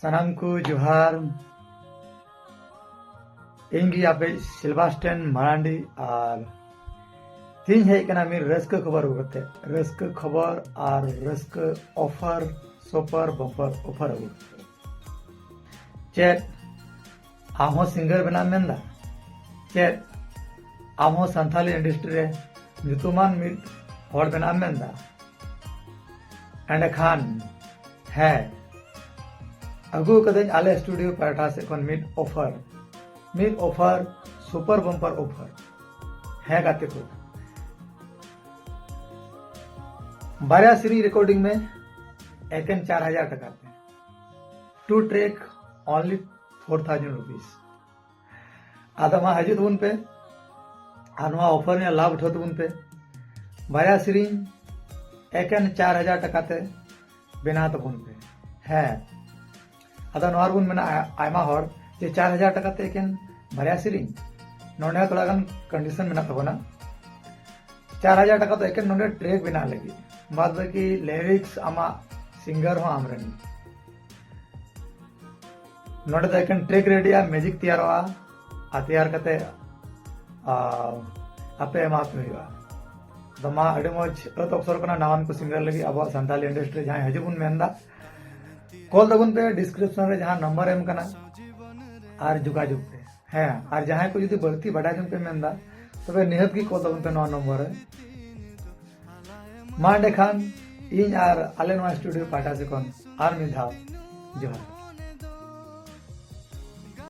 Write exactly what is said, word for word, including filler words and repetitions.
ᱥᱟᱱᱟᱢ ᱠᱚ ᱡᱚᱦᱟᱨ᱾ ᱤᱧ ᱜᱮ ᱟᱯᱮ ᱥᱤᱞᱵᱟᱥᱴᱮᱱ ᱢᱟᱨᱟᱱᱰᱤ, ᱟᱨ ᱛᱤᱦᱤᱧ ᱦᱮᱡ ᱠᱟᱱᱟ ᱢᱤᱫ ᱨᱟᱹᱥᱠᱟᱹ ᱠᱷᱚᱵᱚᱨ ᱟᱹᱜᱩ ᱠᱟᱛᱮ᱾ ᱨᱟᱹᱥᱠᱟᱹ ᱠᱷᱚᱵᱚᱨ ᱟᱨ ᱨᱟᱹᱥᱠᱟᱹ offer, super bumper offer ᱟᱹᱜᱩ ᱠᱟᱛᱮ᱾ ᱪᱮᱫ ᱟᱢ ᱦᱚᱸ ᱥᱤᱝᱜᱟᱨ ᱵᱮᱱᱟᱜ ᱮᱢ ᱢᱮᱱᱫᱟ? ᱪᱮᱫ ᱟᱢ ᱦᱚᱸ ᱥᱟᱱᱛᱟᱞᱤ ᱤᱱᱰᱟᱥᱴᱨᱤ ᱨᱮ ᱧᱩᱛᱩᱢᱟᱱ ᱢᱤᱫ ᱦᱚᱲ ᱵᱮᱱᱟᱜ ᱮᱢ ᱢᱮᱱᱫᱟ? ᱮᱸᱰᱮᱠᱷᱟᱱ ᱦᱮᱸ, ᱟᱹᱜᱩ ᱠᱟᱹᱫᱟᱹᱧ ᱟᱞᱮ ᱥᱴᱩᱰᱤᱭᱳ ᱯᱟᱦᱴᱟ ᱥᱮᱫ ᱠᱷᱚᱱ ᱢᱤᱫ offer, ᱢᱤᱫ offer, super bumper offer᱾ ᱦᱮᱸ ᱜᱟᱛᱮ ᱠᱚ, ᱵᱟᱨᱭᱟ ᱥᱮᱨᱮᱧ ᱨᱮᱠᱚᱨᱰᱤᱝ ᱢᱮ ᱮᱠᱮᱱ ᱪᱟᱨ ᱦᱟᱡᱟᱨ ᱴᱟᱠᱟ ᱛᱮ᱾ Two track, only four thousand rupees᱾ ᱟᱫᱚ ᱢᱟ ᱦᱤᱡᱩᱜ ᱛᱟᱵᱚᱱ ᱯᱮ ᱟᱨ ᱱᱚᱣᱟ offer ᱨᱮᱭᱟᱜ ᱞᱟᱵᱷ ᱩᱴᱷᱟᱹᱣ ᱛᱟᱵᱚᱱ ᱯᱮ᱾ ᱵᱟᱨᱭᱟ ᱥᱮᱨᱮᱧ ᱮᱠᱮᱱ ᱪᱟᱨ ᱦᱟᱡᱟᱨ ᱴᱟᱠᱟ ᱛᱮ ᱵᱮᱱᱟᱣ ᱛᱟᱵᱚᱱ ᱯᱮ᱾ ᱦᱮᱸ, ᱟᱫᱚ ᱱᱚᱣᱟ ᱨᱮᱵᱚᱱ ᱢᱮᱱᱟ ᱟᱭᱢᱟ ᱦᱚᱲ ᱡᱮ ᱪᱟᱨ ᱦᱟᱡᱟᱨ ᱴᱟᱠᱟ ᱛᱮ ᱮᱠᱮᱱ ᱵᱟᱨᱭᱟ ᱥᱮᱨᱮᱧ᱾ ᱱᱚᱰᱮ ᱦᱚᱸ ᱛᱷᱚᱲᱟ ᱜᱟᱱ condition ᱢᱮᱱᱟᱜ ᱛᱟᱵᱚᱱᱟ᱾ ᱪᱟᱨ ᱦᱟᱡᱟᱨ ᱴᱟᱠᱟ ᱫᱚ ᱮᱠᱮᱱ ᱱᱚᱰᱮ track ᱵᱮᱱᱟᱣ ᱞᱟᱹᱜᱤᱫ, ᱵᱟᱫ ᱵᱟᱹᱠᱤ lyrics ᱟᱢᱟᱜ, ᱥᱤᱝᱜᱟᱨ ᱦᱚᱸ ᱟᱢᱨᱮᱱ᱾ ᱱᱚᱰᱮ ᱫᱚ ᱮᱠᱮᱱ track ᱨᱮᱰᱤᱜᱼᱟ, ᱢᱤᱣᱡᱤᱠ ᱛᱮᱭᱟᱨᱚᱜᱼᱟ, ᱟᱨ ᱛᱮᱭᱟᱨ ᱠᱟᱛᱮ, ᱟ, ᱟᱯᱮ ᱮᱢᱟ ᱯᱮ ᱦᱩᱭᱩᱜᱼᱟ᱾ ᱟᱫᱚ ᱢᱟ, ᱟᱹᱰᱤ ᱢᱚᱡᱽ ᱟᱹᱛ ᱚᱯᱥᱚᱨ ᱠᱟᱱᱟ ᱱᱟᱣᱟᱱ ᱠᱚ ᱥᱤᱝᱜᱟᱨ ᱞᱟᱹᱜᱤᱫ ᱟᱵᱚᱣᱟᱜ ᱥᱟᱱᱛᱟᱞᱤ ᱤᱱᱰᱟᱥᱴᱨᱤ ᱨᱮ ᱡᱟᱦᱟᱸᱭ ᱦᱤᱡᱩᱜ ᱵᱚᱱ ᱢᱮᱱᱫᱟ, ᱠᱚᱞ ᱛᱟᱵᱚᱱ ᱯᱮ, ᱰᱤᱥᱠᱨᱤᱯᱥᱚᱱ ᱨᱮ ᱡᱟᱦᱟᱸ ᱱᱟᱢᱵᱟᱨ ᱮᱢ ᱠᱟᱱᱟ, ᱟᱨ ᱡᱳᱜᱟᱡᱳᱜᱽ ᱯᱮ᱾ ᱦᱮᱸ, ᱟᱨ ᱡᱟᱦᱟᱸᱭ ᱠᱚ ᱡᱩᱫᱤ ᱵᱟᱹᱲᱛᱤ ᱵᱟᱰᱟᱭ ᱡᱚᱝ ᱯᱮ ᱢᱮᱱᱫᱟ, ᱛᱚᱵᱮ ᱱᱤᱦᱟᱹᱛ ᱜᱮ ᱠᱚᱞ ᱛᱟᱵᱚᱱ ᱯᱮ ᱱᱚᱣᱟ ᱱᱚᱢᱵᱚᱨ ᱨᱮ᱾ ᱢᱟ ᱮᱸᱰᱮᱠᱷᱟᱱ ᱤᱧ ᱟᱨ ᱟᱞᱮ ᱱᱚᱣᱟ ᱥᱴᱩᱰᱤᱭᱳ ᱯᱟᱦᱴᱟ ᱥᱮᱫ ᱠᱷᱚᱱ ᱟᱨ ᱢᱤᱫ ᱫᱷᱟᱣ ᱡᱚᱦᱟᱨ᱾